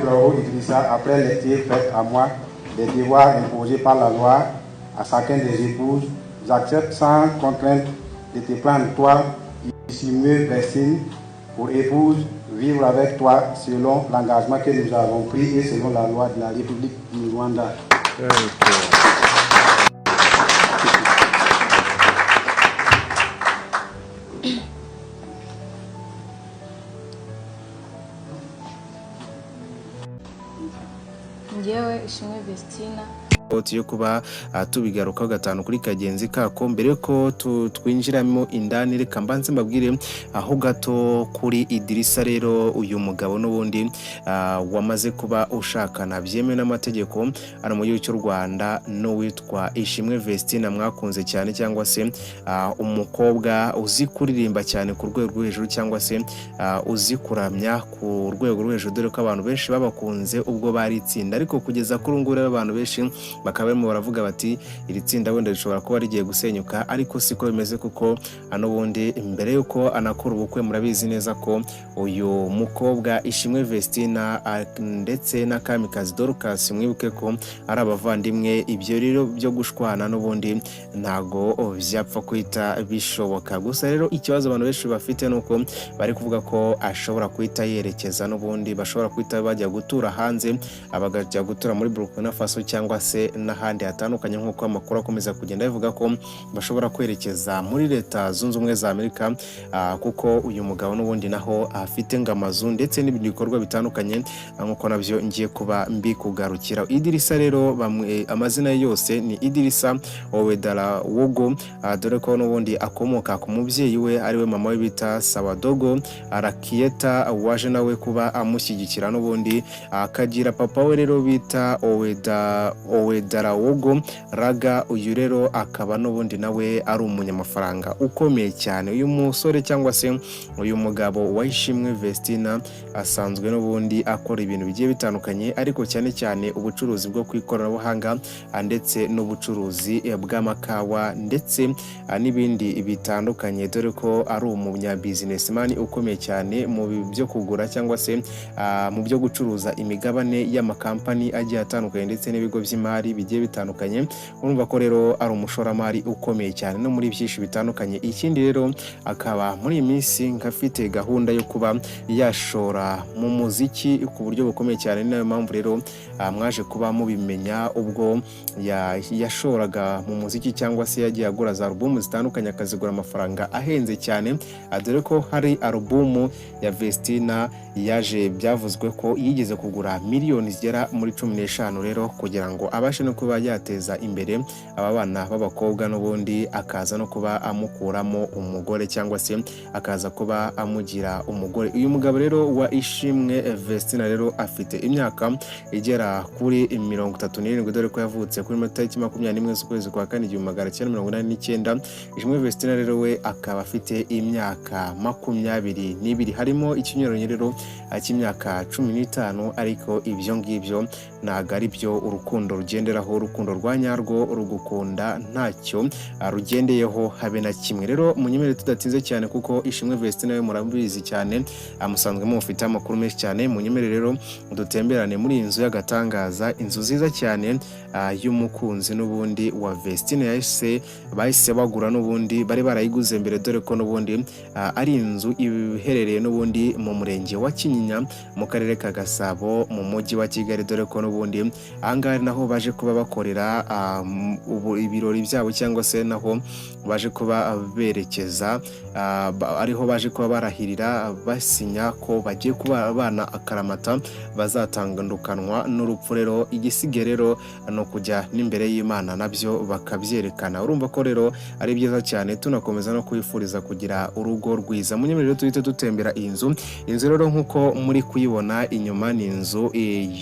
Ouedraogo Idrissa, après lecture faite à moi des devoirs imposés par la loi à chacun des épouses, j'accepte sans contrainte de te prendre toi, Ishimwe Vestine, pour épouse, vivre avec toi selon l'engagement que nous avons pris et selon la loi de la République du Rwanda. Thank you. Njyewe Ishimwe Vestina. Yo kuba tubigarukaho gatanu kuri kagenzi kako. Mbere ko twinjiramo indani, reka mbanze mbabwire aho gato kuri Idirisa. Rero uyu mugabo n'ubundi wamaze kuba ushakana byemewe n'amategeko hano mu gihugu cy'u Rwanda n'uwitwa Ishimwe Vestina mwakunze cyane, cyangwa se umukobwa uzi kuririmba cyane ku rwego rwo hejuru, cyangwa se uzi kuramya ku rwego rwo hejuru, dore ko abantu benshi babakunze ubwo bari itsinda. Ariko kugeza kuri ubu ngubu rero abantu benshi bakaba barimo baravuga bati iri tsinda wenda rishobora kuba rigiye gusenyuka, ariko siko bimeze, kuko n'ubundi mbere y'uko anakora ubukwe murabizi neza ko uyu mukobwa Ishimwe Vestina ndetse na Kamikazi Dorcas, mwibuke ko ari abavandimwe. Ibyo rero byo gushwana n'ubundi ntago byapfa guhita bishoboka. Gusa rero ikibazo abantu benshi bafite ni uko bari kuvuga ko ashobora guhita yerekeza n'ubundi, bashobora guhita bajya gutura hanze, bakajya gutura muri Burkina Faso cyangwa se n'ahandi hatandukanye, nk'uko amakuru akomeza kugenda bivuga ko bashobora kwerekeza muri Leta Zunze Ubumwe za Amerika, kuko uyu mugabo n'ubundi naho afite ngo amazu ndetse n'ibindi bikorwa bitandukanye, nk'uko nabyo ngiye kuba mbikugarukira. Idirisa rero bamwe amazina ye yose ni Idirisa Owedarawogo, dore ko n'ubundi akomoka ku mubyeyi we ariwe mama we bita Sawadogo Arakieta, waje nawe kuba amushyigikira n'ubundi, akagira papa we rero bita Owedarawogo Raga. Uyu rero akaba n'ubundi nawe ari umunyamafaranga ukomeye cyane. Uyu musore cyangwa se uyu mugabo wa Ishimwe Vestina asanzwe n'ubundi akora ibintu bigiye bitandukanye, ariko cyane cyane ubucuruzi bwo ku ikoranabuhanga, ndetse n'ubucuruzi bw'amakawa ndetse n'ibindi bitandukanye, dore ko ari umunyabizinesimani ukomeye cyane mu byo kugura cyangwa se mu byo gucuruza imigabane y'amakampani agiye atandukanye ndetse n'ibigo by'imari bigiye bitandukanye. Urumva ko rero ari umushoramari ukomeye cyane no muri byinshi bitandukanye. Ikindi rero akaba muri iyi minsi ngafite gahunda yo kuba yashora mu muziki ku buryo bukomeye cyane. Ni nayo mpamvu rero mwaje kuba mubimenya ubwo yashoraga mu muziki, cyangwa se yagiye agura za alubumu zitandukanye, akazigura amafaranga ahenze cyane, dore ko hari alubumu ya Vestina yaje byavuzwe ko yigeze kugura miliyoni zigera muri 15, rero kugira ngo abashe no kuba yateza imbere aba bana b'abakobwa, n'ubundi akaza no kuba amukuramo umugore cyangwa se akaza kuba amugira umugore. Uyu mugabo rero wa Ishimwe Vestina rero afite imyaka igera kuri 37, dore ko yavutse kuri tariki 21 z'ukwezi kwa kane 1989. Ishimwe Vestina rero we akaba afite imyaka 22, harimo ikinyuranyo rero cy'imyaka 15, ariko ibyo ngibyo ntabwo ari byo urukundo rugenderaho. Urukundo rwa nyarwo rugukunda ntacyo rugendeyeho habe na kimwe. Rero munyemerere tudatinze cyane, kuko Ishimwe Vestina we murabizi cyane, musanzwe mufite amakuru menshi cyane. Munyemerere rero dutemberane muri iyi nzu y'agatangaza, inzu nziza cyane y'umukunzi n'ubundi wa Vestine yahise bahise bagura, n'ubundi bari barayiguze mbere, dore ko n'ubundi ari inzu iherereye n'ubundi mu murenge wa Kinyinya mu karere ka Gasabo mu mujyi wa Kigali, dore ko n'ubundi ahangaha ari naho baje kuba bakorera ubu ibirori byabo, cyangwa se naho baje kuba berekeza, ariho baje kuba barahirira basinya ko bagiye kuba abana akaramata bazatandukanwa n'urupfu. Rero igisigaye rero ni ukujya n'imbere y'Imana nabyo bakabyerekana. Urumva ko rero ari byiza cyane, tunakomeza no kwifuriza kugira urugo rwiza. Munyemerere rero tuhite dutembera iyi nzu. Inzu rero nk'uko muri kuyibona inyuma ni inzu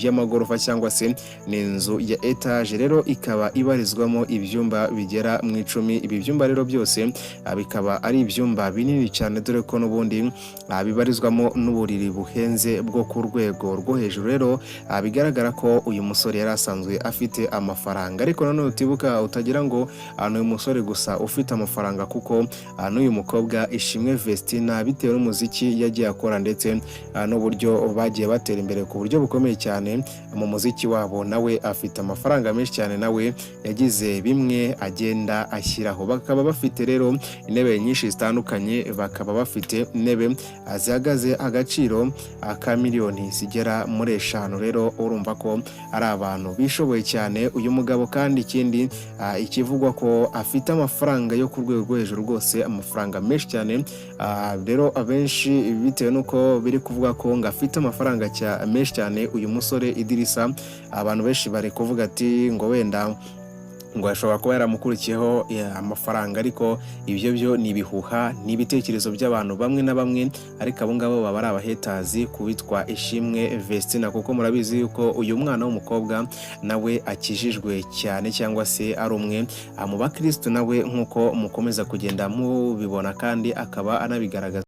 y'amagorofa, cyangwa se ni inzu ya etaje. etaje rero ikaba ibarizwamo ibyumba bigera mu 10. Ibi byumba rero byose bikaba ari ibyumba binini cyane, dore ko n'ubundi bibarizwamo n'uburiri buhenze bwo ku rwego rwo hejuru. Rero bigaragara ko uyu musore yari asanzwe afite amafaranga, ariko nanone utibuka utagira ngo ni uyu musore gusa ufite amafaranga, kuko n'uyu mukobwa Ishimwe Vestina, bitewe n'umuziki yagiye akora ndetse n'uburyo bagiye batera imbere ku buryo bukomeye cyane mu muziki wabo, nawe afite amafaranga menshi cyane, nawe yagize bimwe agenda ashyiraho. Bakaba bafite rero intebe nyinshi zitandukanye, bakaba bafite intebe zihagaze agaciro ka miliyoni zigera muri 5. Rero urumva ko ari abantu bishoboye cyane. Uyu mugabo kandi ikindi ikivugwa ko afite amafaranga yo ku rwego rwo hejuru rwose, amafaranga menshi cyane. Rero abenshi bitewe n'uko biri kuvuga ko ngo afite amafaranga menshi cyane uyu musore Idirisa, abantu benshi bari kuvuga ati ngo wenda ngo ashobora kuba yaramukurikiyeho amafaranga, ariko ibyo byo ni ibihuha, ni ibitekerezo by'abantu bamwe na bamwe, ariko abo ngabo baba ari abahaters ku witwa Ishimwe Vestina, kuko murabizi yuko uyu mwana w'umukobwa nawe akijijwe cyane, cyangwa se ari umwe mu bakristo nawe, nk'uko mukomeza kugenda mubibona kandi akaba anabigaragaza.